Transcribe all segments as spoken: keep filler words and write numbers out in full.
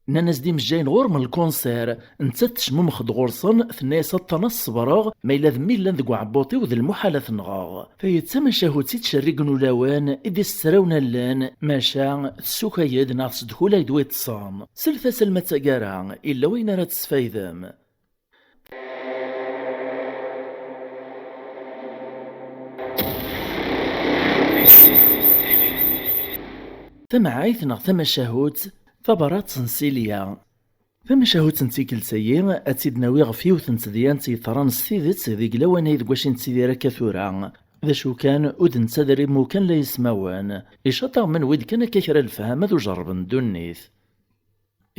Nnan-as-d imejjayen ɣur-m lkunṣir, nettat tecmumex-d ɣur-sen, tenna-yas: "Aṭṭan ad ṣebreɣ, ma yella d mmi llan deg uɛebbuṭ-iw d lmuḥal ad t-nɣeɣ." Tayi d tamacahut i ttcerrigen ulawen i d-isesrawen allen, maca tessukay-d neɣ tesdukul-ay-d wi ṭṭsen. Slet-as alma d taggara, illa wayen ara tesfaydem. Tamɛayt neɣ tamacahut, tabrat n Silya. Tamacahut n tikkelt-agi, ad tt-id-nawi ɣef yiwet n tedyant yeḍran s tidet deg lawan-agi deg wacu i nettidir akka tura. D acu kan, ur d netta d imukan la yismawen. Icaṭ-aɣ ma newwi-d kan akka kra lefhama d ujerreb n ddunit.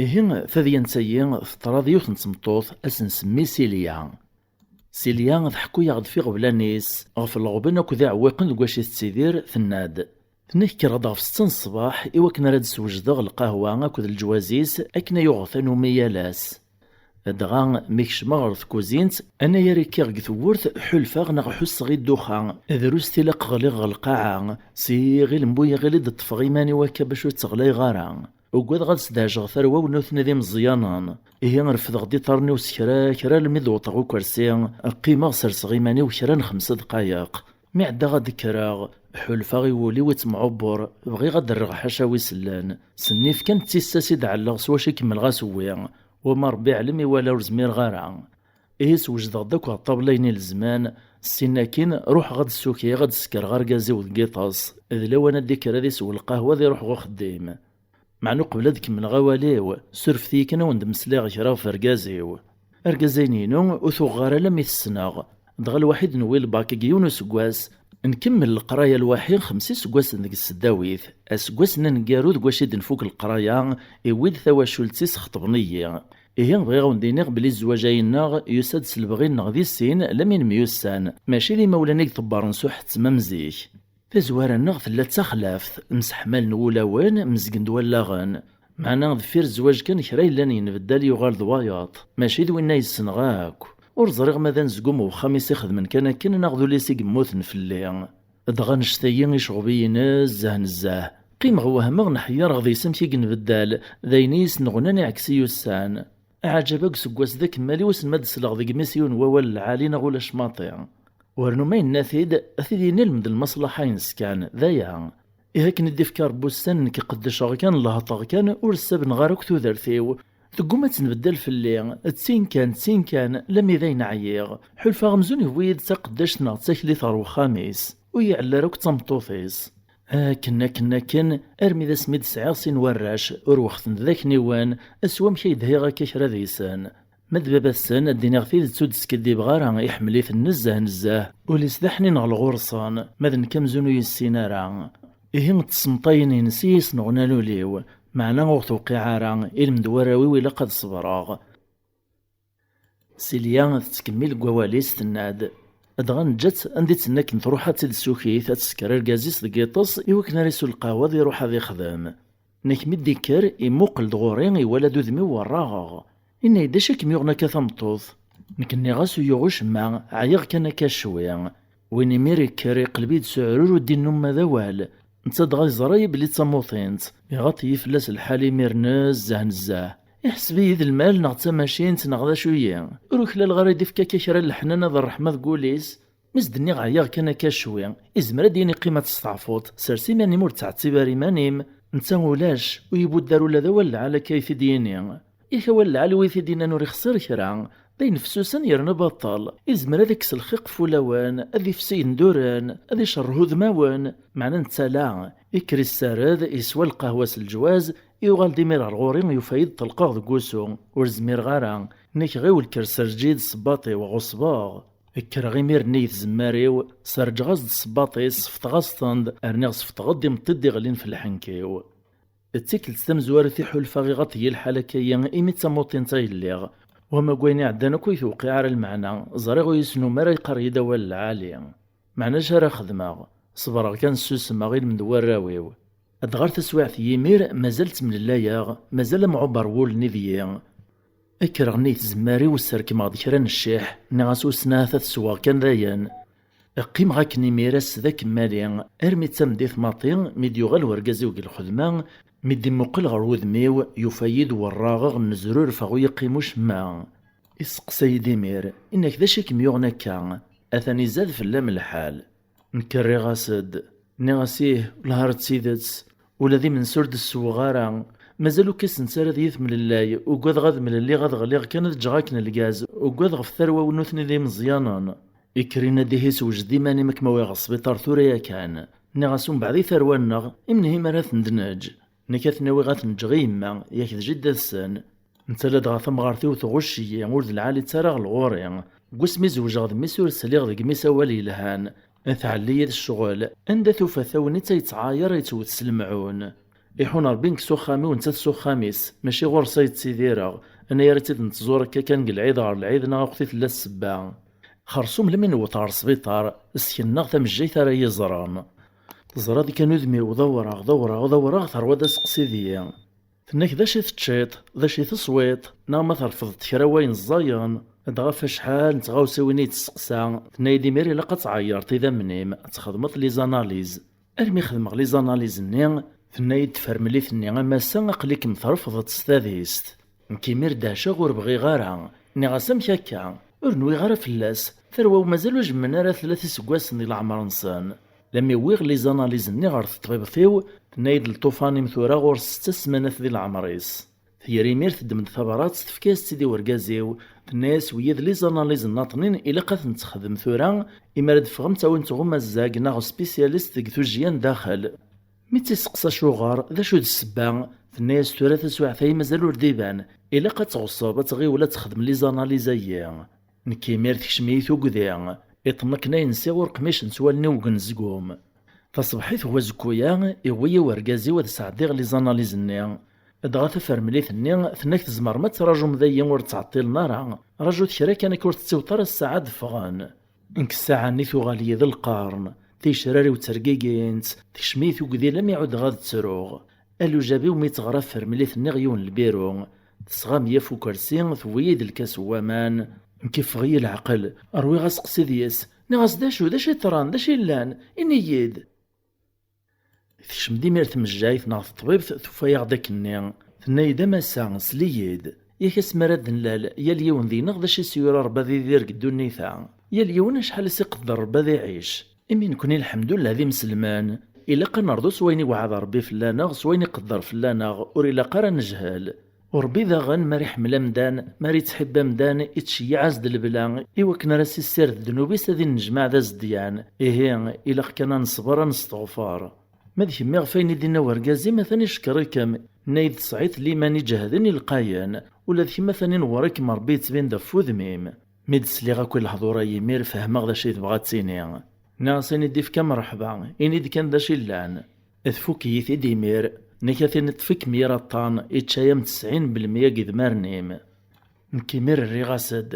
Ihi, tadyant-agi teḍra d yiwet n tmeṭṭut, ad s-nsemmi Silya. Silya tḥekku-yaɣ-d f iɣeblan-is, ɣef leɣben akked iɛewwiqen deg wacu i tettidir, tenna-d: "Tenna-k kkreɣ-d ɣef setta n ṣṣbeḥ i wakken ara d-swejdeɣ lqahwa akked leǧwaz-is akken ay uɣeɣ tanumi yal ass. Dɣa, mi kecmeɣ ɣer tkuzint, anayer i kkiɣ deg tewwurt, ḥulfaɣ neɣ ḥusseɣ i dduxa, drus tilaq ɣliɣ ɣer lqaɛa, s yiɣil n bu yiɣil i d-ṭṭfeɣ iman-iw akka bac ur tteɣlayeɣ ara. Ugadeɣ ad sdehjeɣ tarwa-w nutni d imeẓyanen. Ihi refdeɣ-d iṭarren-iw s kra kra almi d-wwḍeɣ ukersi, qqimeɣ serseɣ iman-iw kra n xemsa dqayeq. Mi ɛeddaɣ ad d-kkreɣ, ḥulfaɣ i wul-iw ittemɛubbur, bɣiɣ ad d-rreɣ ḥaca wi sellen. S nnif kan d tissas i d-ɛelleɣ s wacu i kemmleɣ asewwi, wama Rebbi iɛlem iwala ur zmireɣ ara. Ihi swejdeɣ-d akk ɣer ṭṭabla ayen i lezman, ssin akkin ruḥeɣ ad d-ssukiɣ ad d-ssekreɣ argaz-iw deg iṭes, d lawan ad d-ikker ad isew lqahwa ad iruḥ ɣer uxeddim. Meɛna uqbel ad kemmleɣ awal-iw, surfet-iyi kan a wen-d-mmeslayeɣ kra ɣef urgaz-iw. Argaz-ayen-inu ur t-uɣeɣ ara alammi t-ssneɣ. Dɣa lwaḥi d-newwi lbak deg yiwen useggas, nkemmel leqraya lwaḥi xemsa iseggasen deg tesdawit. Aseggas-nni aneggaru deg wacu i d-nfuk leqraya, iwwi-d tawacult-is xeṭben-iyi. Ihi bɣiɣ a wen-d-iniɣ belli zzwaǧ-ayi-nneɣ yusa-d s lebɣi-nneɣ di sin, lammi nemyussan, mačči d imawlan i iḍebbren s uḥettem am zik. Tazwara-nneɣ tella d taxlaft, mseḥmalen wulawen, mezgen-d wallaɣen. Meɛna deffir zzwaǧ kan kra yellan yenbeddal yuɣal d wayeḍ, mačči d winna yessenɣ akk. Ur ẓriɣ ma d anezgum n uxxam i s-ixedmen kan akken neɣ d ul-is i yemmuten fell-i. Dɣa annect-agi iceɣb-iyi nezzeh nezzeh. Qqimeɣ wehmeɣ nḥeyyareɣ deg-s amek i yenbeddal, d ayen i yi-sneɣnan iɛeksen ussan. Aɛǧab akk seg wass d akemmal i wass ma d-sleɣ deg imi-s yiwen n wawal lɛali neɣ ulac maḍi. Wernu ma yenna-t-id, ad t-id-yini lmed lmaṣlaḥa-ines kan, d aya. Ihi akken i d-ifka Rebbi ussan, nekk qeddceɣ kan, lehṭeɣ kan, ur ssabneɣ ara akk tudert-iw. Tegguma ad tenbeddal fell-i, d tin kan, d tin kan, lammi d ayen ɛyiɣ. Ḥulfaɣ amzun yewwi-yi-d taqeddact neɣ d taklit ɣer wexxam-is, ur yi-iɛelli ara akk d tameṭṭut-is. Akken, akken, akken, armi d asmi d-sɛiɣ sin warrac, ur wexten d akniwen, s wamek ay d-hiɣ akka kra deg-sen. Ma d baba-tsen, ad d-iniɣ tidet ur d-skiddibeɣ ara, iḥemmel-iten nezzeh nezzeh, ul-is d aḥnin ɣer ɣur-sen, ma d nekk amzun ur yessin ara. Ihi ṭṭsemt ayen-ines i yi-sneɣnan ul-iw, meɛna ur ɣ-tewqiɛ ara, ilmend warraw-iw ilaq ad ṣebreɣ. Silya tettkemmil deg wawal-is, tenna-d: "Dɣa neǧǧa-tt anda i d-tenna akken truḥ ad tt-id-tessukit, ad tesker argaz-is deg yiṭes, i wakken ara isew lqahwa ad iruḥ ad ixdem." Nekk mi d-ikker, imuqel-d ɣur-i, iwala-d udem-iw werraɣeɣ. Inna-yi-d: "Acu i kem-yuɣen akka tameṭṭut?" Nekk nniɣ-as: "Ur yuɣ ucemma, ɛyiɣ kan akka ccwi." Win imir ikker, iqleb-iyi-d s uɛrur ur d-innum ma d awal. Netta dɣa yeẓra-yi belli d tamuṭint. Iɣaṭ-iyi fell-as lḥal imir nezzeh nezzeh. Iḥseb-iyi d lmal neɣ d tamacint neɣ d acu-yi. Ur uklaleɣ ara i d-ifka akka kra n leḥnana d ṛṛeḥma deg wul-is. Mi s-d-nniɣ ɛyiɣ kan akka ccwi, izmer ad d-yini: "Qqim ad testeɛfuḍ, sers iman-im, ur ttɛettib ara iman-im." Netta ulac, ur ibudd ara ula d awal lɛali akka i t-id-yini. Yak awal lɛali wi t-id-yennan ur ixṣir kra, d ayen fessusen yerna baṭel. Izmer ad ikkes lxiq f ulawen, ad ifsi igenduren, ad icerreh udmawen. Meɛna netta la, ikker issared, iswa lqahwa s leǧwaz, yuɣal-d imir ɣer ɣur-i, yufa-yi-d ṭelqeɣ deg wusu, ur zmireɣ ara. Nekk ɣiwel kker serǧ-iyi-d ssebbaṭ-iw, ɣeṣbeɣ. Kkreɣ imir-nni i tzemmar-iw, serǧeɣ-as-d ssebbaṭ-is, sefteɣ-as-ten-d, rniɣ sefteɣ-d imeṭṭi d-iɣlin f lḥenk-iw. D tikkelt tamezwarut i ḥulfaɣ iɣaṭ-iyi lḥal akka-yi imi d tamuṭint ay lliɣ. Wama deg wayen iɛeddan akk ur yi-tewqiɛ ara lmeɛna, ẓriɣ ur yi-snum ara yeqqar-iyi-d awal lɛali. Meɛna acu ara xedmeɣ? Ṣebreɣ kan, ssusmeɣ i lmend n warraw-iw. Dɣa ar taswiɛt n yimir, mazal ttemlellayeɣ, mazal amɛuber n wul-nni deg-i. Kkreɣ nnig tzemmar-iw, sserkmeɣ-d kra n cciḥ, nniɣ-as: "Wissen ahat ad sweɣ kan dayen." Qqimeɣ akken imir ass d akemmali, armi d tameddit maḍi, mi d-yuɣal wergaz-iw deg lxedma, Mi d-imuqel ɣer wudem-iw, yufa-yi-d werraɣeɣ, nnezrurfeɣ, ur yeqqim ucemma. Isteqsa-yi-d imir, inna-k d acu i kem-yuɣen akka? Atan izad fell-am lḥal. Nekk rriɣ-as-d. Nniɣ-as ih, lhar d tidet. Ula d imensi ur d-ssewweɣ ara. Mazal ur kkasen ara ad iyi-temlellay. Ugadeɣ ad mlelliɣ, ad ɣliɣ kan, ad ǧǧeɣ akken lgaz. Ugadeɣ ɣef tarwa-w nutni d imeẓyanen. Ikker inna-d, ihi sewjed iman-im, ad kem-awiɣ ɣer sbiṭar tura yakan. Nniɣ-as, umbeɛd i tarwa-nneɣ, imenhi mi ara ten-d-neǧǧ? Nekk ad ten-awiɣ ad ten-ǧǧeɣ i yemma, yak d jidda-tsen. Netta ladɣa tamɣart-iw tɣucc-iyi, ur d lɛali-tt ara ɣer lɣur-i. Deg wasmi zewjeɣ d mmi-s ur sliɣ deg mmi-s awal yelhan. Tɛelli-yi d ccɣel, anda tufa tagnit ay ttɛayar ay ttwet s lemɛun. Iḥun Ṛebbi nekk s uxxam-iw, nettat s uxxam-is, mačči ɣur-s ay ttidireɣ. Anayer i tt-id-nettẓur akka kan deg lɛid ɣer lɛid neɣ akk i tella ssebba. Xersum lmi newweḍ ɣer sbiṭar, sken-aɣ tamejjayt ara yi-ẓren. Teẓriḍ kan udem-iw d awraɣ, d awraɣ, d awraɣ, terwa-d aseqsi deg-i. Tenna-k d acu i teččiḍ, d acu i teswiḍ, neɣ ma terfdeḍ kra wayen ẓẓayen? Dɣa ɣef acḥal n tɣawsiwin i yi-d-testeqsa, tenna-yi-d imir ilaq ad tɛeyyreḍ idammen-im, ad txedmeḍ les analyses. Armi xedmeɣ les analyses-nni, tenna-yi-d tfermlit-nni a massa aql-ikem trefdeḍ s tadist. Nekk imir dehceɣ ur bɣiɣ ara. Nniɣ-as amek akka? Ur nwiɣ ara fell-as. Tarwa-w mazal ur jemmen ara tlata iseggasen di leɛmer-nsen. Lami wwiɣ les analyses-nni ɣer teṭbibt-iw, tenna-yi-d lṭufan-im tura ɣur-s setta smanat di leɛmer-is. Tger imir teddem-d tabrat, tefka-yas-tt-id i urgaz-iw, tenna-yas wiyyi d les analyses nnaṭnin ilaq ad ten-texdem tura, imi ara d-ffɣem ttawin-tt ɣer umazzag neɣ spécialiste deg tujjya n daxel. Mi tt-isteqsa acuɣer, d acu d ssebba, tenna-yas tura taswiɛt-ayi mazal ur d-iban, ilaq ad tɣeṣṣeb, ad tɣiwel ad texdem les analyses-ayi. Nekk imir tekcem-iyi tugdi, iṭen akken ay nsiɣ ur qmicent wallen-iw deg unezgum. Taṣebḥit n wazekku-ya, iwwi-yi urgaz-iw ad sɛeddiɣ les analyses-nni. Dɣa tafermlit-nni, tenna-k tzemrem ad traǧum dayi ur ttɛeṭṭilen ara, raǧut kra kan akka ur tettiweḍ ara ssaɛa ad d-ffɣen. Nekk ssaɛa-nni tuɣal-iyi d lqern, ticrar-iw ttergigint, tekcem-iyi tugdi lami ɛuddeɣ ad ttruɣ. Alujab-iw mi teɣra tfermlit-nni ɣer yiwen lbiru, tesɣam-iyi ɣef ukersi, tewwi-yi-d lkas n waman. Nekk iffeɣ-iyi leɛqel, rwiɣ aseqsi deg-s, nniɣ-as d acu, d acu yeḍran, d acu yellan, ini-yi-d. Tekcem-d imir tmejjayt neɣ teṭbibt, tufa-yaɣ-d akkenni. Tenna-yi-d a massa, sel-iyi-d. Yak asmi ara d-nlal, yal yiwen deg-neɣ d acu i s-yura Rebbi ad idir deg ddunit-a. Yal yiwen acḥal i s-iqedder Rebbi ad iɛic. Imi nekni lḥemdullah d imeslman, ilaq ad nerḍu s wayen iweɛɛed Rebbi fell-aneɣ, s wayen iqedder fell-aneɣ, ur ilaq ara ad nejhel. U Rebbi daɣen, mi ara iḥemmel amdan, mi ara yettḥibbi amdan, ittceyyiɛ-as-d lebla, i wakken ara s-issired ddnub-is ad innejmaɛ d azedyan. Ihi, ilaq kan ad neṣber, ad nesteɣfer. Ma d kemmi ɣef wayen i d-inna wergaz-im, atan icekkeṛ-ikem, yenna-yi-d tesɛiḍ liman iǧehden ilqayen, ula d kemm atan inewweṛ-ikem Rebbi yettbin-d ɣef wudem-im. Mi d-sliɣ akk i lehdur-a yimir, fehmeɣ d acu i tebɣa ad tini. Nniɣ-as ayen i d-ifka mreḥba, ini-d kan d acu yellan. Tfukk-iyi-t-id imir, nekk ad tiniḍ tfukkem yir aṭṭan, ičča-yam tesɛin belmeyya n yedmaren-im. Nekk imir rriɣ-as-d.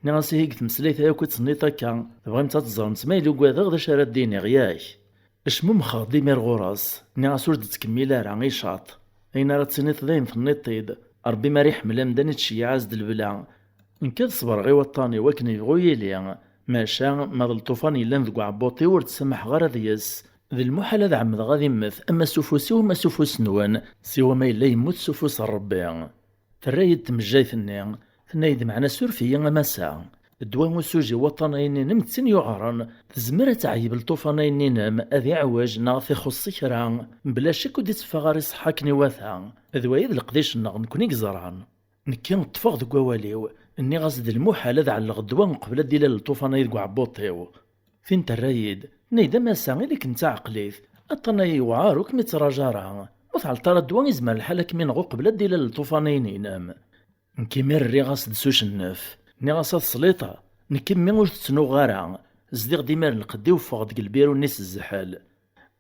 Nniɣ-as ihi deg tmeslayt-a akk i d-tenniḍ akka, tebɣimt ad teẓremt ma yella ugadeɣ d acu ara d-iniɣ, yak? Cmumxeɣ-d imir ɣur-s, nniɣ-as ur d-ttkemmil ara, icaṭ. Ayen ara d-tiniḍ d ayen tenniḍ-t-id, Ṛebbi mi ara iḥemmel amdan ittceyyiɛ-as-d lebla. Nekk ad ṣebreɣ i waṭṭan-iw akken yebɣu yili, maca ma d lṭufan yellan deg uɛebbuṭ-iw ur d-samaḥeɣ ara deg-s. D lmuḥal ad ɛemmdeɣ ad immet ama s ufus-iw ama s ufus-nwen, siwa ma yella yemmut s ufus n Ṛebbi. Terra-yi-d tmejjayt-nni, tenna-yi-d meɛna suref-iyi a massa. Ddwa usuji n waṭṭan-ayi-nni-inem d tin yuɛren, tezmer ad teɛyeb lṭufan-ayi-nni-inem, ad iɛwej neɣ ad t-ixuṣṣ kra, mebla ccek ur d-itteffeɣ ara iṣeḥḥa akken iwata. D waya i d leqdic-nneɣ nekni i yeẓran. Nekki ṭṭfeɣ deg wawal-iw, nniɣ-as d lmuḥal ad ɛelleɣ ddwa uqbel ad d-ilal lṭufan-ayi deg uɛebbuṭ-iw. Tin terra-yi-d, tenna-yi-d a massa, ili-kem d taɛeqlit, aṭṭan-ayi yewɛer ur kem-ittraǧu ara, ur tɛelleḍ ara ddwa izmer lḥal ad kem-ineɣ uqbel ad d-ilal lṭufan-ayi-nni-inem. Nekk imir rriɣ-as-d s ucennef, nniɣ-as a tesliḍ, nekk mmi ur tettnuɣ ara, zdiɣ-d imir lqedd-iw ffɣeɣ-d deg lbiru-nni s zzḥel.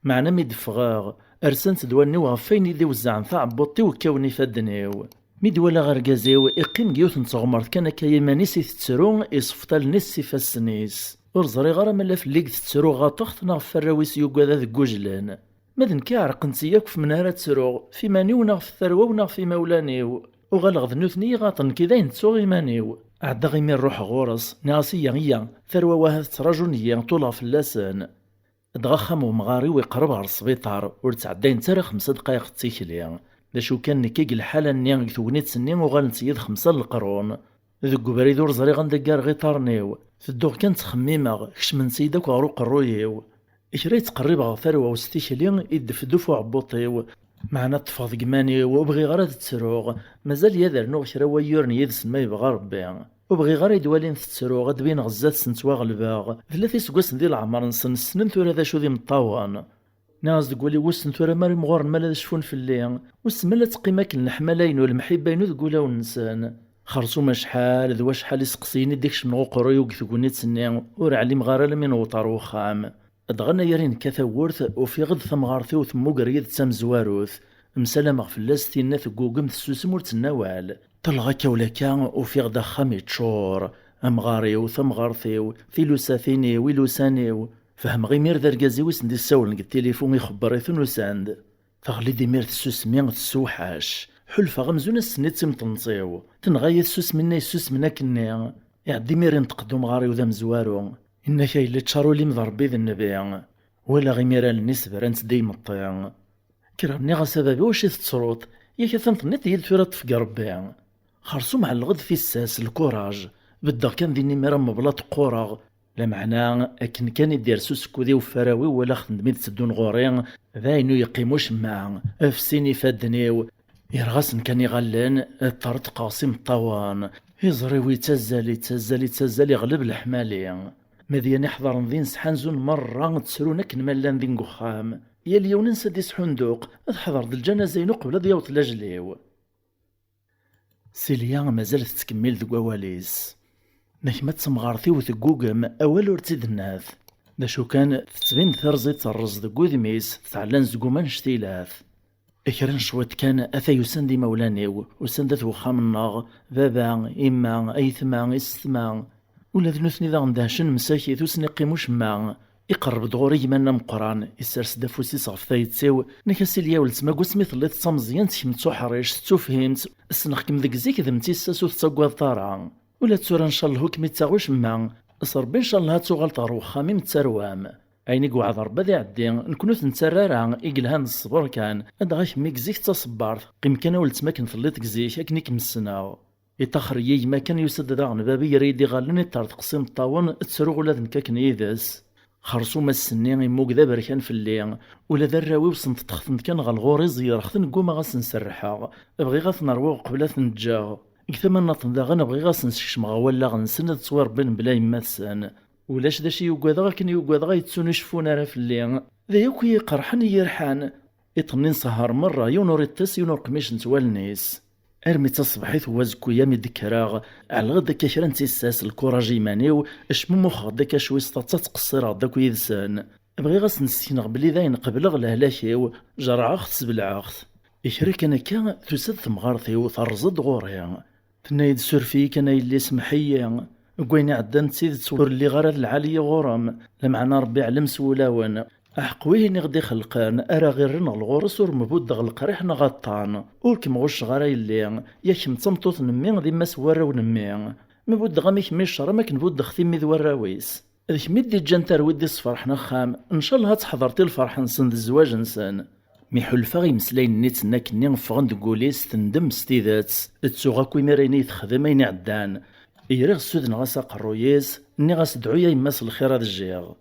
Meɛna mi d-ffɣeɣ, rsant-d wallen-iw ɣef wayen i d-iwezzɛen taɛebbuḍt-iw kkawen ifadden-iw. Mi d-walaɣ argaz-iw iqqim deg yiwet n teɣmert kan akka iman-is i tettru, iṣeffeṭ allen-is s ifassen-is. Ur ẓriɣ ara ma la fell-i i tettru ɣaṭeɣ-t neɣ ɣef warraw-is yugad ad ggujlen. Ma d nekk iɛerqen-tt yakk f menhu ara ttruɣ, f iman-iw neɣ f tarwa-w neɣ f imawlan-iw. Uɣaleɣ d nutni i ɣaṭen, nekki dayen ttuɣ iman-iw. Ɛeddaɣ imir ruḥeɣ ɣur-s, nniɣ-as iyya, iyya, tarwa-w ahat ttraǧun-iyi, ṭuleɣ fell-asen. Dɣa axxam n umɣar-iw iqerreb ɣer sbiṭar, ur ttɛeddayent ara xemsa dqayeq d tikli. D acu kan, nekk deg lḥala-nni, deg tegnit-nni, uɣalent-iyi-d xemsa n leqrun. Deg ubrid ur ẓriɣ anda ggareɣ iṭarren-iw. Tedduɣ kan ttxemmimeɣ, kecment-iyi-d akk ɣer uqerruy-iw. Kra yettqerrib ɣer tarwa-w s tikli, iddef-d uf uɛebbuṭ-iw. Meɛna ṭṭfeɣ deg iman-iw, ur bɣiɣ ara ad ttruɣ. Mazal-iyi ad rnuɣ kra wayyuren yid-sen ma yebɣa Rebbi. Ur bɣiɣ ara ad walin tettruɣ, ad d-bineɣ zdat-sent wa ɣelbeɣ. Tlata iseggasen di leɛmer-nsen, ssnen tura d acu d imeṭṭawen. Nniɣ-as deg wul-iw, wissen tura ma ara imɣuren ma la ad cfun fell-i. Wissen ma la teqqim akken leḥmala-inu, lemḥibba-inu deg wulawen-nsen. Xersum acḥal d wacḥal iseqsiyen i d-ikecmen ɣer uqerruy-iw deg tegnit-nni, ur ɛlimeɣ ara alammi newweḍ ɣer uxxam. Dɣa anayer i nekka tawwurt, ufiɣ-d tamɣart-iw temmuger yid-s tamezwarut. Msalameɣ fell-as, tinna teggugem, tessusem, ur tenna awal. Ṭṭalleɣ akka u lakka, ufiɣ-d axxam yeččur. Amɣar-iw, tamɣart-iw, tilusatin-iw, ilusan-iw. Fehmeɣ imir d argaz-iw i sen-d-issawlen deg tilifu, ixebber-iten, usan-d. Teɣli-d imir tsusmi, tessewḥac. Ḥulfaɣ amzun ass-nni d timṭent-iw. Tenɣa-yi tsusmi-nni yessusmen akkenni. Iɛedda imir inṭeq-d umɣar-iw d amezwaru. Inna-k a yelli ččar ul-im d Rebbi d nnbi. Walaɣ imir allen-is brant-d i imeṭṭi. Kkreɣ nniɣ-as a baba, wacu i tettruḍ? Yak atan tenniḍ-iyi-d tura ṭṭef deg Rebbi. Xersum ɛelleɣ-d tissas, lkuraj. Beddeɣ kan din imir am mebla teqqureɣ. Lameɛna akken kan i d-ires usekkud-iw ufaraw-iw, walaɣ-ten-d mi d-tteddun ɣur-i, d ayen ur yeqqim ucemma, fessin ifadden-iw. Irɣasen kan iɣallen, ṭṭerṭqeɣ s imeṭṭawen. Iẓri-w ittazzal, ittazzal, ittazzal, iɣleb leḥmali. Ma d yan iḥḍren din sḥanzun merra, ttrun akken ma llan din deg uxxam. Yal yiwen ansa d-isḥunduq, ad ḥḍer d lǧanaza-inu qbel ad yaweḍ lajel-iw. Silya mazal tettkemmil deg wawal-is. Ma kemm ad temɣart-iw teggugem, awal ur tt-id-nnat. D acu kan, tettbin terẓi terreẓ deg wudem-is, tetɛellan zegum annect-ilat. Kra n cwiṭ kan, ata yusan-d imawlan-iw, usan-d at wexxam-nneɣ, baba, imma, ayetma, isetma. Ula d nutni daɣen dehcen msakit, ur sen-iqqim ucemma. Iqerreb-d ɣur-i gma-nni ameqqran, issers-d afus-is ɣef tayet-iw, nnak-as: Silya weltma, deg wasmi telliḍ d tameẓyant, kemm d tuḥrict, d tufhimt, ssneɣ-kem deg zik d mm tissas, ur tettaggadeḍ ara. Ula d tura ncallah ur kem-ittaɣ ucemma. S Rebbi ncallah ad tuɣaleḍ ɣer wexxam-im d tarwa-m. Ayen i iwɛed Rebbi ad iɛeddi, nekni ur t-nettarra ara, i yelhan d ṣṣber kan, dɣa kemm i deg zik d taṣebbart, qqim kan a weltma akken telliḍ deg zik, akken i kem-ssneɣ. Iṭaxer-iyi gma kan, yusa-d daɣen baba, yerra-yi-d iɣallen, iṭṭerḍeq s imeṭṭawen, ttruɣ ula d nekk akken yid-s. Xersum ass-nni immug d aberkan fell-i, ula d arraw-iw sneṭṭqeɣ-ten-d kan ɣer lɣur-i, ẓeyreɣ-ten, ggumaɣ ad sen-serrḥeɣ. Bɣiɣ ad ten-rwuɣ qbel ad ten-ǧǧeɣ. Deg tama nniḍen daɣen bɣiɣ ad sen-skecmeɣ ɣer wallaɣ-nsen ad ttwarebbin mebla yemma-tsen. Ulac d acu i ugadeɣ akken i ugadeɣ ad yettun ur ceffun ara fell-i. D aya akk i yi-iqerḥen, i yi-irḥan. Iḍ-nni nsehher merra, yiwen ur iṭṭis, yiwen ur qmicent wallen-is. Armi d taṣebḥit n wazekka-ya mi d-kkreɣ, ɛelleɣ-d akka kra n tissas, lkuraj i yiman-iw, cmumuxeɣ-d akka cwi s taḍsa, ttqeṣṣireɣ-d akk yid-sen. Bɣiɣ ad sen-ssekneɣ belli dayen qebleɣ lehlak-iw, jerɛeɣ-t, sbelɛeɣ-t. Kra kan akka, tusa-d temɣart-iw, terreẓ-d ɣur-i. Tenna-yi-d: Suref-iyi kan a yelli, semmeḥ-iyi. Deg wayen iɛeddan d tidet ur lliɣ ara d lɛali ɣur-m, lameɛna Rebbi iɛlem s wulawen. Aḥeqq wihin i ɣ-d-ixelqen, ara ɣ-irren ɣer lɣur-s, ur mbuddeɣ leqriḥ neɣ aṭṭan. Ur kem-ɣucceɣ ara a yelli, yak kemm d tameṭṭut n mmi, d yemma-s n warraw n mmi. Mbuddeɣ-am i kemm i ccer am akken buddeɣ-t i mmi d warraw-is. D kemm i d-iǧǧan tarwa i d-isferḥen axxam, ncallah ad teḥḍreḍ i lferḥ-nsen d zzwaǧ-nsen. Mi ḥulfaɣ imeslayen-nni ttnakken-nni ffɣen deg wul-is, tendem s tidet, ttuɣ akk imir ayen i yi-texdem, ayen iɛeddan. Griɣ ssudneɣ-as aqerruy-is, nniɣ-as: Dɛu a yemma s lxir ad jjiɣ.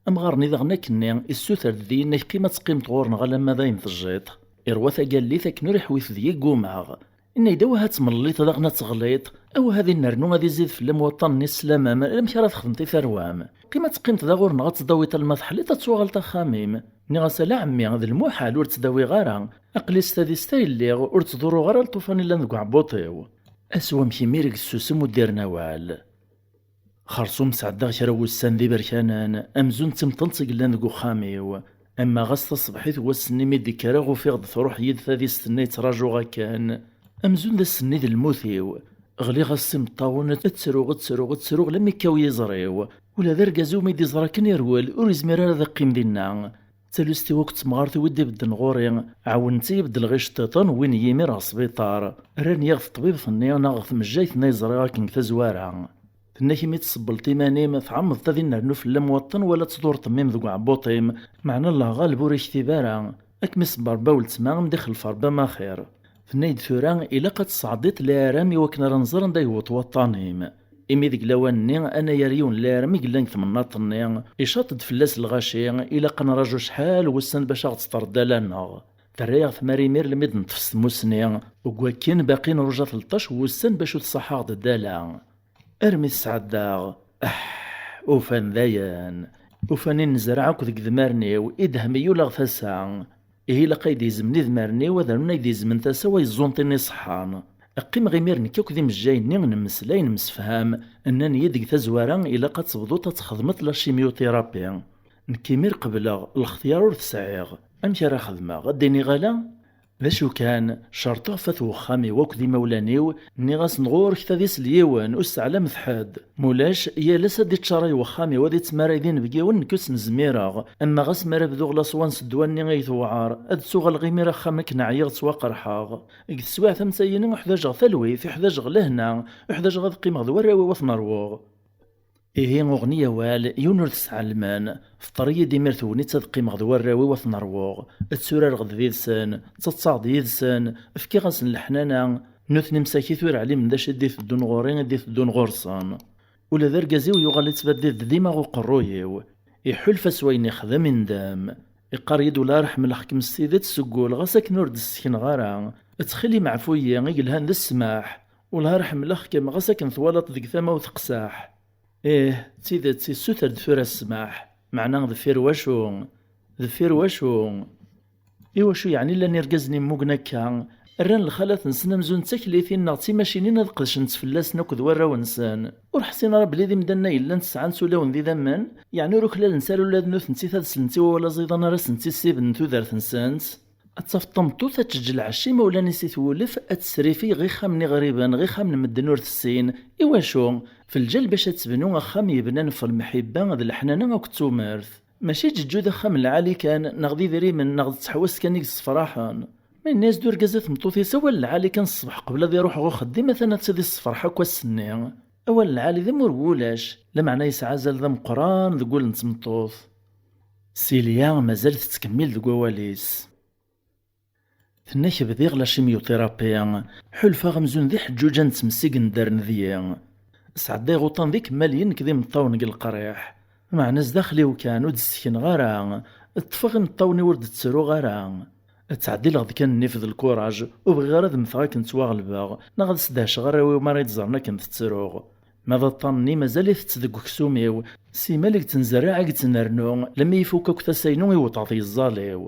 Amɣar-nni daɣen akkenni issuter-d deg-i, yenna-k: Qqim ad teqqimeḍ ɣur-neɣ alamma d ayen tejjiḍ. Irwa tagallit akken ur iḥwit deg-i, ggumaɣ. Inna-yi-d: Awah ad temlelliḍ daɣen ad teɣliḍ, awah ad innernu ad izid fell-am waṭṭan-nni sslam-am, amek ara txedmeḍ i tarwa-m? Qqim ad teqqimeḍ da ɣur-neɣ ad tdawiḍ alma teḥliḍ ad tuɣaleḍ axxam-im. Nniɣ-as: Ala a ɛemmi, d lmuḥal, ur ttdawiɣ ara. Aql-i s tadist ay lliɣ, ur ttḍurruɣ ara lṭufan i llan deg uɛebbuṭ-iw. Ass wamek imir i yessusem ur d-irni awal. Xersum sɛeddaɣ kra n wussan d iberkanen, amzun d timṭent i yellan deg uxxam-iw. Ama ɣas taṣebḥit n wass-nni mi d-kkreɣ, ufiɣ-d truḥ yid tadist-nni i ttrajuɣ akken. Amzun d ass-nni d lmut-iw. Ɣliɣ-as s imeṭṭawen, ttruɣ, ttruɣ, ttruɣ, lammi yekkaw yiẓri-w. Ula d argaz-iw mi d-iẓra akken irwel, ur izmir ara ad iqqim dinna. Talust-iw akked temɣart-iw i d-ibedden ɣur-i, ɛawnent-iyi beddleɣ iceṭṭiḍen, wwin-iyi imir ɣer sbiṭar. Rran-iyi ɣer teṭbibt-nni neɣ ɣer tmejjayt-nni ay ẓriɣ akken deg tazwara. Tenna-k imi tsebbleḍ iman-im, tɛemmeḍ ad innernu fell-am waṭṭan wala ad tḍurreḍ mmi-m deg uɛebbuṭ-im, meɛna Allah ɣaleb ur iktib ara. Ad kem-iṣebber Rebbi weltma, am d-ixlef Rebbi am axir. Tenna-yi-d tura, ilaq ad tesɛeddiḍ laram i wakken ara nẓer anda yewweḍ waṭṭan-im. Imi deg lawan-nni, anayer yiwen laram i yellan deg temnaḍt-nni, icaṭ-d fell-as lɣaci, ilaq ad nraǧu acḥal wussan bac ad ɣ-d-teṭṭer ddala-nneɣ. Terra-yaɣ tmara imir lmi d-neṭṭef s tmusni, deg wakken baqi nruja tleṭṭac wussan bac ur tṣaḥ-aɣ-d ddala. Armi tesɛeddaɣ, ah, ufan dayen. Ufan i nezreɛ akk deg idmaren-iw, i d-hmi yuleɣ tasa. Ihi ilaq ay d-izemn idmaren-iw, ad rnun ay d-izmen tasa-w ay ẓẓunṭin iṣeḥḥan. Qqimeɣ imir nekk akk d imejjay-nni, nemmeslay, nemsefham. Nnan-iyi-d deg tazwara, ilaq ad tebduḍ ad txedmeḍ la chimiothérapie. Nekk imir qebleɣ, lextyar ur t-sɛiɣ. Amek ara xedmeɣ? Ad d-iniɣ ala? D acu kan, cerṭeɣ f at wexxam-iw akked imawlan-iw, nniɣ-asen ɣur-k ta d isel yiwen, ur sseɛlamet ḥedd. Mulac, yal ass ad d-iččaray wexxam-iw, ad ittmaray d inebgiwen, nekk ur sen-zmireɣ. Ama ɣas mi ara bduɣ laṣwan s ddwa-nni ay tewɛer, ad d-tuɣaleɣ imir axxam akken ɛyiɣ ttwaqerḥeɣ. Deg teswiɛt am tayini uḥdajeɣ talwit, uḥdajeɣ lehna, uḥdajeɣ ad qqimeɣ d warraw-iw ad ten-ṛwuɣ. Ihi uɣen-iyi awal, yiwen ur t-sɛelmen. Teṭṭer-iyi-d imir tegnit ad qqimeɣ d warraw-iw ad ten-ṛwuɣ. Tturareɣ-d did-sen, ttaḍsaɣ-d yid-sen, fkiɣ-asen leḥnana. Nutni msakit ur ɛlimen d acu i d-iteddun ɣur-i, i d-iteddun ɣur-sen. Ula d argaz-iw yuɣal ittbaddid-d dima ɣer uqerruy-iw. Iḥulfa s wayen ixdem, indem. Iqqar-iyi-d: "Welleh ar ḥemmleɣ-kem s tidet seg wul, ɣas akken ur d-ssekneɣ ara. Ttxil-im ɛfu-yi, i yelhan d ssmaḥ. Welleh ar ḥemmleɣ-kem, ɣas akken twalaḍ deg tama-w teqseḥ." Ih, d tidet, issuter-d tura ssmaḥ. Meɛna deffir wacu? Deffir wacu? Iwacu yeɛni llan irgazen immugen akka? Rran lxalat-nsen amzun d taklitin neɣ d timacinin ad qedcent fell-asen akked warraw-nsen. Ur ḥsin ara belli d imdanen ay llan sɛan-tt ulawen d idammen? Yeɛni ur uklalent ara ula d nutenti ad slent i wawal aẓidan ara sen-tt-issibnen tudert-nsent? Ad tafeḍ tameṭṭut ad teǧǧ lɛecc imawlan-is i twulef, ad tesrifi ɣer ixxamen iɣriben, ɣer ixxamen n medden ur tessin. Iwacu? F lǧal bac ad tebnu axxam yebnan ɣef lmeḥibba d leḥnana akked tumert. Mačči ǧeǧǧud axxam lɛali kan, neɣ d idrimen, neɣ d ttḥewwast kan i yessefraḥen. Ma yenna-yas-d urgaz i tmeṭṭut-is: "Awal lɛali kan ṣṣbeḥ qbel ad iruḥ ɣer uxeddim, atan ad tt-id-issefreḥ akk ass-nni." Awal lɛali d amur n wulac, lameɛna yesɛa azal d ameqqran deg wul n tmeṭṭut. Silya mazal tettkemmil deg wawal-is. Tenna-k: "Bdiɣ la chimiothérapie, ḥulfaɣ amzun d iḥeǧǧuǧa n tmes i yendren deg-i. Sɛeddayeɣ uṭṭan d ikemmalen nekk d imeṭṭawen deg leqriḥ. Meɛna zdaxel-iw kan, ur d-ssekneɣ ara. Ṭṭfeɣ imeṭṭawen-iw ur d-ttruɣ ara. Ttɛeddileɣ-d kan nnif d lkuraj, ur bɣiɣ ara ad mmteɣ akken ttwaɣelbeɣ, neɣ ad sdehceɣ arraw-iw mi ara yi-d-ẓren akken tettruɣ." Ma d aṭṭan-nni mazal itett deg uksum-iw, simal i yettnzerriɛ i yettnernu, lemmi ifuk akk tasa-inu iwweḍ ɣer yeẓẓal-iw.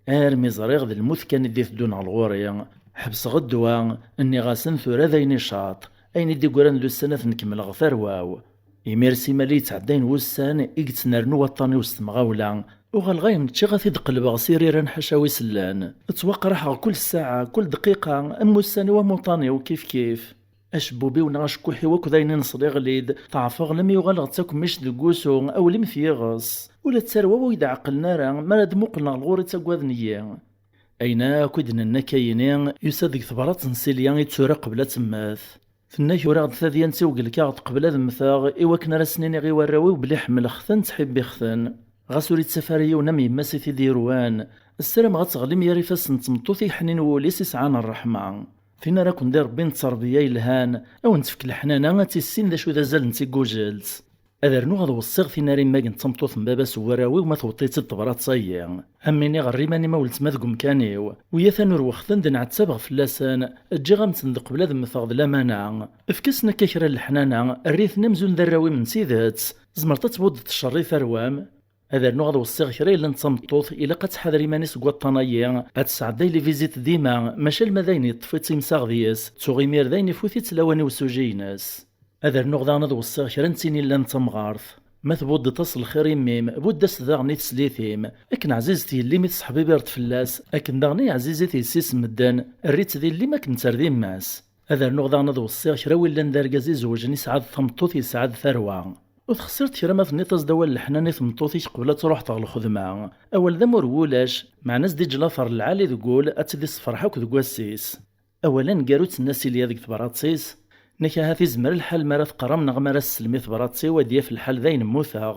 Armi ẓriɣ d lmut kan i d-iteddun ɣer ɣur-i, ḥebseɣ ddwa, nniɣ-asen tura d ayen icaṭ, ayen i d-iggran d ussan ad ten-kemmleɣ tarwa-w. Imir simal i yettɛeddayen wussan i yettnernu waṭṭan-iw s temɣawla, uɣaleɣ ayen ččiɣ ad t-id-qelbeɣ s iriran ḥaca wi sellan. Ttwaqraḥeɣ kul ssaɛa, kul dqiqa, am wussan-iw am uṭṭan-iw kif kif. Acebbub-iw neɣ acekkuḥ-iw akk d ayen i nesliɣ lid, ḍeɛfeɣ lemmi uɣaleɣ d takemmict deg wusu, awlim f yiɣes. Ula d tarwa-w ur yi-d-ɛeqlen ara, mi ara d-muqlen ɣer lɣur-i ttaggaden-iyi. Ayen akk i d-nenna akka-yini, yusa-d deg tebrat n Silya i d-tura qbel ad temmet. Tenna-k: "Uraɣ-d tadyant-iw deg lkaɣeḍ qbel ad mmteɣ, i wakken ara sen-iniɣ i warraw-iw belli ḥemmleɣ-ten, ttḥibbiɣ-ten." Ɣas ur ittaf ara yiwen am yemma-s i t-id-irwan. Ssarameɣ ad teɣlim yar ifassen n tmeṭṭut i yeḥnin wul-is, i sɛan ṛṛeḥma. Tin ara ken-d-iṛebbin d tterbiya yelhan, a wen-tefk leḥnana, ad tissin d acu d azal n tigujelt. Ad rnuɣ ad weṣṣiɣ tin ara immagen d tameṭṭut n baba-s n warraw-iw ma tewweḍ-itt-id tebrat-agi. Am win iɣer iman-im a weltma deg umkan-iw. Wi atan ur wexten d nɛettabeɣ fell-asen, ǧǧiɣ-am-ten-d qbel ad mmteɣ d lamana. Efk-asen akka kra n leḥnana, err-iten amzun d arraw-im n tidet. Tzemreḍ ad tbuddeḍ cceṛ i tarwa-m. Ad rnuɣ ad weṣṣiɣ kra yellan d tameṭṭut, ilaq ad tḥader iman-is deg waṭṭan-agi, ad tesɛedday les visites dima, maca alma d ayen yeṭṭef-itt imsaɣ deg-s, tuɣ imir d ayen ifut-itt lawan i usuji-ines. Ad rnuɣ daɣen ad weṣṣiɣ kra n tin yellan d tamɣart. Ma tbuddeḍ-as lxir i mmi-m, budd-as daɣen i teslit-im. Akken ɛzizet yelli-m i tesseḥbibireḍ fell-as, akken daɣen i ɛzizit yessi-s n medden, err-itt d yelli-m akken tt-err d yemma-s. Ad rnuɣ daɣen ad weṣṣiɣ kra wi llan d argaz izewjen, isɛa-d tameṭṭut, yesɛa-d tarwa. Ur texṣireḍ kra ma tenniḍ-as-d awal leḥnana i tmeṭṭut-ik qbel ad truḥ ɣer lxedma. Awal d amur n wulac, meɛna as-d-iǧǧ later lɛali deg wul, ad tt-id-issefreḥ akk deg wass-is. Awal aneggaru d-tenna Silya deg tebrat-is: Nek ahat izmer lḥal mi ara teqqrem neɣ mi ara tessellem i tebrat-iw ad d-yaf lḥal d ayen mmuteɣ.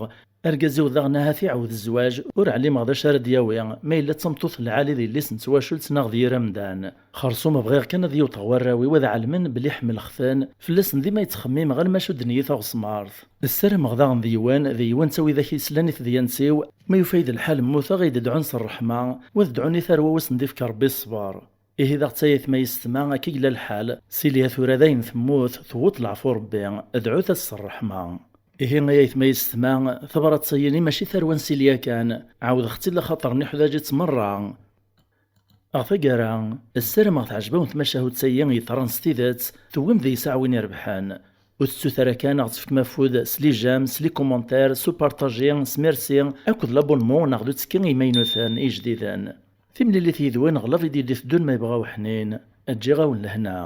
Argaz-iw daɣen ahat iɛawed zzwaǧ, ur ɛlimeɣ d acu ara d-yawi, ma yella d tameṭṭut lɛali d yelli-s n twacult neɣ d yir amdan. Xerṣum bɣiɣ kan ad yewṭeɣ warraw-iw ad ɛelmen belli ḥemmleɣ-ten, fell-asen dima yettxemmimeɣ alma cudden-iyi taɣesmart. Ssarameɣ daɣen d yiwen, d yiwen d tawidak yeslan i tedyant-iw, ma yufa-yi-d lḥal mmuteɣ ad yi-d-dɛun s ṛṛeḥma, u ad dɛun i tarwa-w ad sen-d-ifk Ṛebbi ṣṣber. Ihi daɣ d tayetma yessetma akka i yella lḥal, Silya tura dayen temmut, tewweḍ leɛfu Ṛebbi, dɛut-as s ṛṛeḥma. Ihi ay ayetma yessetma, tabrat-agi mačči tarwa n Silya kan, ɛawdeɣ-tt-id laxaṭer nniḥudaǧ-itt merra. Ɣer taggara, ssarameɣ teɛjeb-awen tmacahut-agi yeḍran s tidet, tewwim deg-s aɛwin irebḥen. Ur tettut ara kan ad ɣ-tefkem afud s les j'aime, s les commentaires, s upartaji, s merci, akked l'abonnement neɣ d uttekki i imaynuten ijdiden. Timlilit yid-wen ɣer la vidéo d-iteddun ma yebɣa uḥnin. Ǧǧiɣ-awen lehna.